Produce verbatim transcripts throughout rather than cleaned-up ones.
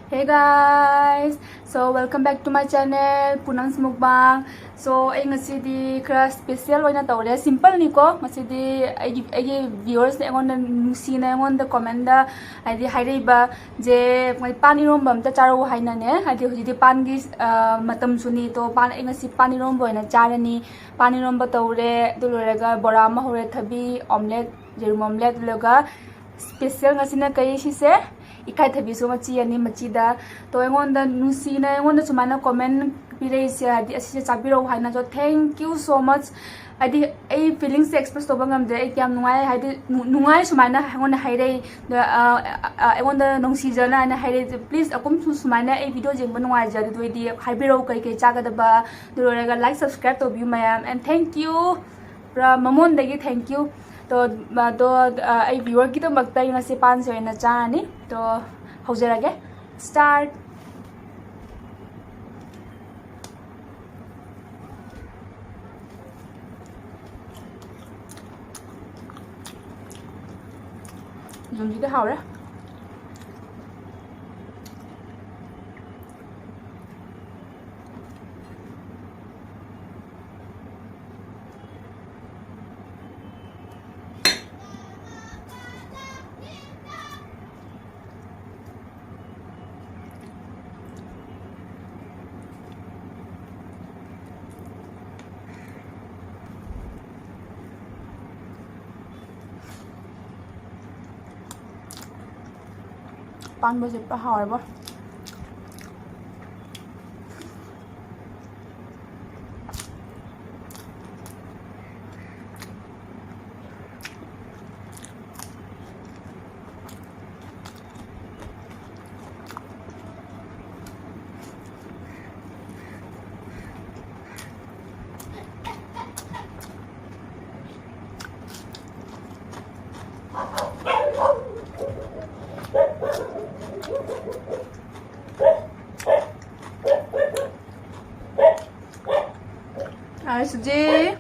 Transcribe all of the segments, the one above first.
Hey guys, so welcome back to my channel, Poonam's Mukbang. So ꯑꯩ ꯉꯁꯤꯗꯤ ꯈꯔ special ꯑꯣꯏꯅ ꯇꯧꯔꯦ, simple ꯅꯤꯀꯣ꯫ ꯉꯁꯤꯗꯤ ꯑꯩꯒꯤ ꯑꯩꯒꯤ viewers ꯅ ꯑꯩꯉꯣꯟꯗ ꯅꯨꯡꯁꯤꯅ ꯑꯩꯉꯣꯟꯗ comment ꯇ ꯍꯥꯏꯗꯤ ꯍꯥꯏꯔꯛꯏꯕ ꯖꯦ, ꯃꯣꯏ ꯄꯥꯟ ꯏꯔꯣꯝꯕ ꯑꯝꯇ ꯆꯥꯔꯛꯎ ꯍꯥꯏꯅꯅꯦ꯫ ꯍꯥꯏꯗꯤ ꯍꯧꯖꯤꯛꯇꯤ ꯄꯥꯟꯒꯤ ꯑ, ꯃꯇꯝꯁꯨꯅꯤ꯫ ꯇꯣ ꯄꯥꯟ ꯑꯩ ꯉꯁꯤ ꯄꯥꯟ ꯏꯔꯣꯝꯕ ꯑꯣꯏꯅ ꯆꯥꯔꯅꯤ꯫ ꯄꯥꯟ ꯏꯔꯣꯝꯕ ꯇꯧꯔꯦ꯫ ꯑꯗꯨ ꯂꯣꯏꯔꯒ ꯕꯣꯔꯥ ꯑꯃ ꯍꯧꯔꯦ, ꯊꯕꯤ omelette, ꯌꯦꯔꯨꯝ omelette, ꯑꯗꯨꯒ special ꯉꯁꯤꯅ ꯀꯩ ꯁꯤꯁꯦ? ꯏꯀꯥꯏꯊꯕꯤꯁꯨ ꯃꯆꯤ ꯑꯅꯤ ꯃꯆꯤꯗ꯫ ꯇꯣ ꯑꯩꯉꯣꯟꯗ ꯅꯨꯡꯁꯤꯅ ꯑꯩꯉꯣꯟꯗ ꯁꯨꯃꯥꯏꯅ comment ꯄꯤꯔꯛꯏꯁꯦ, ꯍꯥꯏꯗꯤ ꯑꯁꯤꯁꯦ ꯆꯥꯕꯤꯔꯛꯎ ꯍꯥꯏꯅꯁꯨ, thank you so much꯫ ꯍꯥꯏꯗꯤ ꯑꯩ feelings ꯁꯦ express ꯇꯧꯕ ꯉꯝꯗ꯭ꯔꯦ꯫ ꯑꯩ ꯀꯌꯥꯝ ꯅꯨꯡꯉꯥꯏ, ꯍꯥꯏꯗꯤ ꯅꯨ- ꯅꯨꯡꯉꯥꯏ ꯁꯨꯃꯥꯏꯅ ꯑꯩꯉꯣꯟꯗ ꯍꯥꯏꯔꯛꯏ꯫ ꯑꯗ, ꯑ, ꯑ, ꯑꯩꯉꯣꯟꯗ ꯅꯨꯡꯁꯤꯖꯅ ꯍꯥꯏꯅ ꯍꯥꯏꯔꯛꯏ꯫ Please ꯑꯀꯨꯝꯁꯨ ꯁꯨꯃꯥꯏꯅ ꯑꯩ video ꯌꯦꯡꯕ ꯅꯨꯡꯉꯥꯏꯖꯔꯗꯤ ꯑꯗꯨ ꯑꯣꯏꯗꯤ ꯍꯥꯏꯕꯤꯔꯛꯎ ꯀꯩ ꯀꯩ ꯆꯥꯒꯗꯕ꯫ ꯑꯗꯨ ꯂꯣꯏꯔꯒ like subscribe ꯇꯧꯕꯤꯌꯨ ꯃꯌꯥꯝ, and thank you꯫ ꯄꯨꯔꯥ ꯃꯃꯣꯟꯗꯒꯤ thank you꯫ ꯇꯣ, ꯑꯗꯣ, ꯑ, ꯑꯩ viewer ꯒꯤꯗꯃꯛꯇ ꯑꯩ ꯉꯁꯤ ꯄꯥꯟꯁꯦ ꯑꯣꯏꯅ ꯆꯥꯔꯅꯤ꯫ ꯇꯣ, ꯍꯧꯖꯔꯒꯦ꯫ Start꯫ ꯌꯦꯔꯨꯝꯁꯤꯗꯤ ꯍꯥꯎꯔꯦ꯫ ꯄꯥꯟꯕꯁꯦ ꯄꯨꯔꯥ ꯍꯥꯎꯔꯦꯕꯣ꯫ ꯑꯁꯤꯗꯤ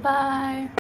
Bye.